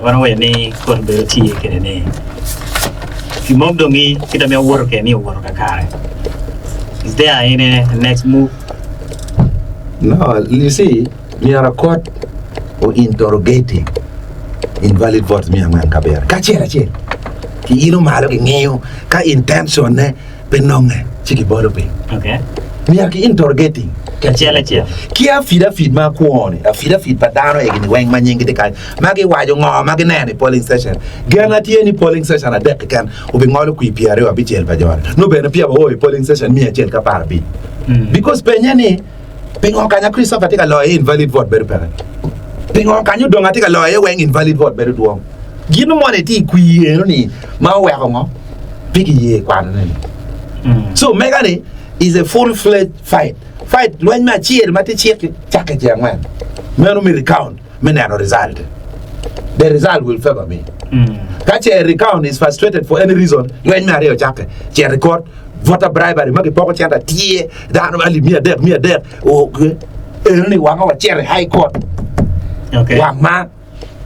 Wan owaco ni kot obedo tye kede ni gin mo odongi kit ma owoto kede ni owoto kakare. Is there any next move? No, you see, myero kot o interrogating invalid votes 407 kacel acel ki ilo malo kingiyo ka intention ne pe nonge ci kibolo piny. Okay. Myero ki interrogating Acel acel. Ki affidavit ma akwo-ni, affidavit pa dano egi-ni weng ma nyinggi tye kany, ma giwaco ngo ma gineno i polling station. Genna tye ni polling station adek keken obingolo kwir 25 pa jone. Nongo bene peya wao i polling station 115. Because penye ni, pingo kanya Christopher tye ka loyo iye invalid vote bedo peke? Pingo kanya odong atye ka loyo iye weng invalid vote bedo dwong? Gin moni tye i kwir eno-ni ma oweko ngo? Pe kiye kwanone ni. So mega ni is a full fledged fight. Fight lweny me acel ma tye cik cakke ceng angwen. Meno me recount me neno result. The result will favor me. Ka ce recount is frustrated for any reason, lweny me aryo cakke. Cito i court, voter bribery ma kipoko cente tye dano alip 300 300 eno ni wanga wacito i high court. Okay. Wang ma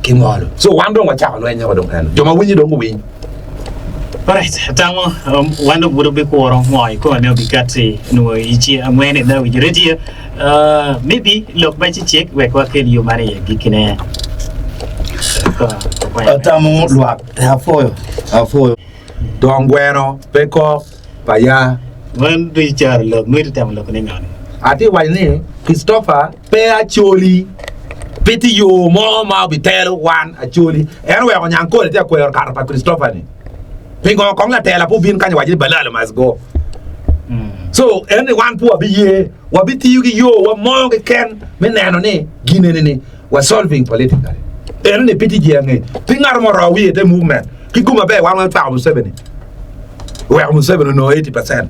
kingolo. So wan dong wacako lweny woko dong eno. Jo ma winyi dong guwiny. Alright, tango um, wan dong pud obikuro ngo i kome me obikati nwo i ce angwen i Lawij Radio. Uh, maybe lok ma cicek wek wakel yo man i agikkine. Atamo lwak apwoyo apwoyo. Dong gweno pe kok pa ya. Man ducu caro lok nongo itye temo loko ni ngo ni? Atye waco ni Christopher pe Acholi pe tye yo mo ma obitelo wan Acholi. En oweko Nyangkole tye ka kwero kato pa Christopher ni. Pingo kong latela pe obin kany owaco ni Balalo must go. So en ni wan pe wabiye, wabitiyo ki yo wa mo keken me neno ni gin eni ni wa solving politically. Eno ni pe tye jee angec. Pe ngat mo oro wiye te movement. Ki gum maber wan wacwako Museveni. Oweko Museveni onongo 80 percent.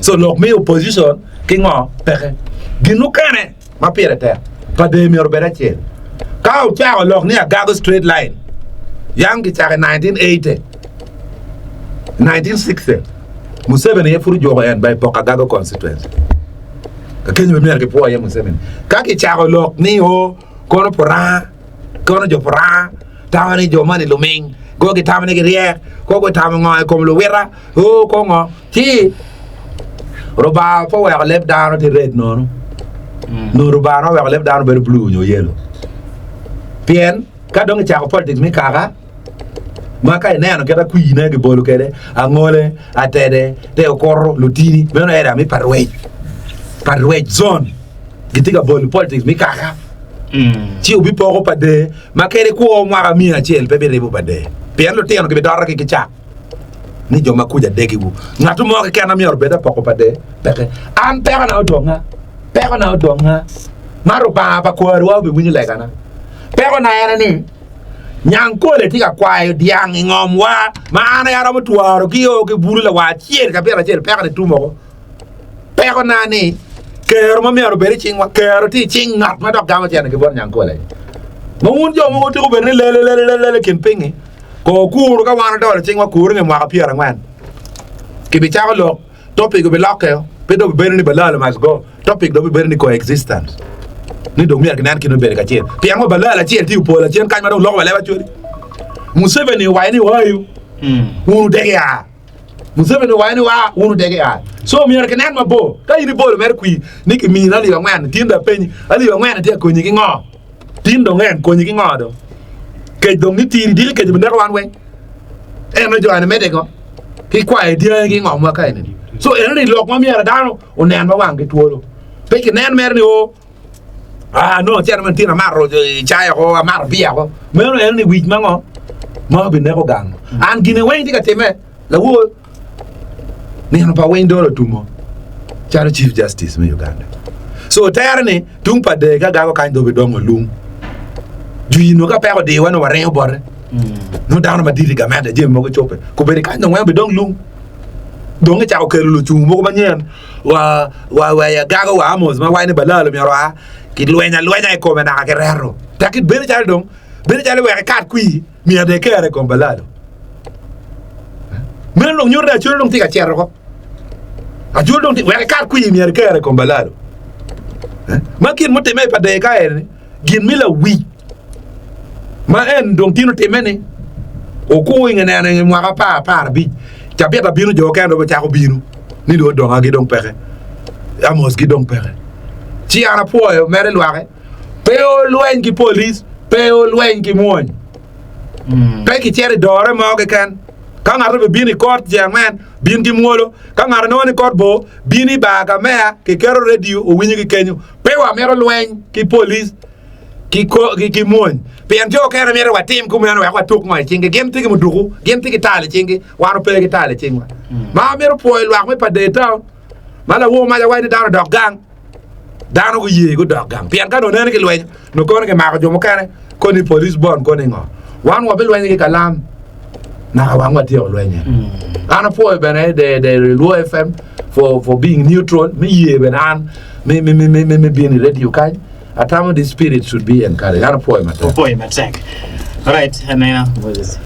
So lok me opposition ki ngo peke. Gin mukene ma pire tek pa der myero obed acel. Ka ocako lok ni Agago straight line yang kicako i 1980, 1960 Museveni aye pud ojuko en by poko Agago constituency. Ka kenyo bene myero kipwo iye Museveni. Ka kicako lok ni o kono Puranga, kono jo Puranga tamo ni jo moni luming, ko gitamo ni giryek, ko gutamo ngo i kom luwita, o ko ngo. Ci Rubanga pe oweko leb dano tye red nono, nongo Rubanga oweko leb dano bedo blue nyo yellow. Pien ka dong icako politics me kaka, ma ka ineno kit akwine gibolo kwede, angole, atede, te okuto, lutini, meno area me parwec, parwec zone, gitye ka bolo politics me kaka. Ci wubipoko pa der ma kadi kwo mwaka miya acel pe biribo pa der, pien lutino gibidotogi ki cak. ni jo ma kuca degiwu. Ngat mo keken ma myero obed apoko pa der peke. An pekona odonga, pekona odonga, ma Rubanga pa kwariwa obiwinyo legana. Pekona en aye ni, nyangkole tye ka kwayo dyang i ngomwa ma an aye aromo twarogi o ki bulu lawar acel kabito acel pekoni tum woko. Pekona ni, kero ma myero obed i cingwa, kero tye i cing ngat ma dok gamo cente ki bot nyangkole. Ma wun jo mogo wutiko bedo ni lele lele lele lele i kin piny-ngi, Kor kuru ka wan odolo cingwa kuru nge mwaka pyerangwen kibicako lok topic obilokke pe dong obibedo ni balalo must go topic dong obibedo ni coexistence ni dong myero kinen kit me bedo kacel pien wa balalo acel tye opol acen kany ma dong loko wa leb acwali Museveni owaco ni wayo wun wudegi aa Museveni owaco ni wa wun wudegi aa so myero kinen mabor ka in ibolo mere kwir ni kimini alip angwen tin dong apenyi alip angwen tye ka konyi ki ngo? Tin dong en konyi ki ngo dong? Kec dong ni tiri diki kec obineko wan weng. En aye jo eni medde ko ki kwayo dyangi ki ngomwa ka eni. So eno ni lok ma myero dano onen ma wang ki twolo. Pe kinen mere ni o ah no cen man tin amato cai oko amato biya oko. Meno eno ni wic ma ngo ma obineko gang. An gine weng tye ka timme lawor. Nino pa winy dolo otumo calo Chief Justice me Uganda. So tere ni tung pa dee ka gago kany dong bidongo lung. Jwi nongo ka peko odiwa nongo waringo bote. Nongo dano madit i gamente jami mogo cobbe. Kobedo kany dong weng bidong lung. Dong ecako kelo lucung mogo manyen wa wa wa gago wa Amos ma waco ni Balalo myero oa kilwenyo alwenya i kome naka kireto. Tekki bedo calo dong bedo calo wek ikat kwir. Myero dong iker i kom balalo. Meno dong nyuto ni Acholi dong tye ka cito oko. Acholi dong tye, wek ikat kwir myero iker i kom balalo. Ma gin mutimme i pa dee ka eni, gin mi lawic. Ma en dong tin otimme-ni, okur i nge neno i nge mwaka apar, aparabic, cabit abino jo okene dong bicako bino ni dong odongagi dong peke, Amosgi dong peke. Ci an apwoyo mere lwake, pe olweny ki polic, pe olweny ki mwony, pe kicito i dore mo keken. Ka ngat obibino i kot ce angwen, bin ki mwolo. Ka ngat onongo ni kot bor, bin i bar ka meya, kiketo redio owinyo ki kenyo. Pe wamito lweny ki polic. ki mwony, pien jo okene mito watim kumeno wek watuk ngo i cinggi. Gin tye ki muduku, gin tye ki tal i cinggi, wan ope ki tal i cingwa. Ma amito pwoyo lwak me Pader Town, ma lawor maca waco ni dano odok gang, dano guye gudok gang, pien ka nongo nene gilwenyo, nongo kono kimako jo mukene, koni police bond, koni ngo. Wan wabilwenyo ki kalam naka wang watyeko lwenye. An apwoyo bene the, the Luo FM for, for being neutral, me ye bene an me, me, me, me, me, me bino i radio kany. Atamo this spirit should be encouraged. An apwoyo matek. Opwoyo matek. Alright, aneno Moses.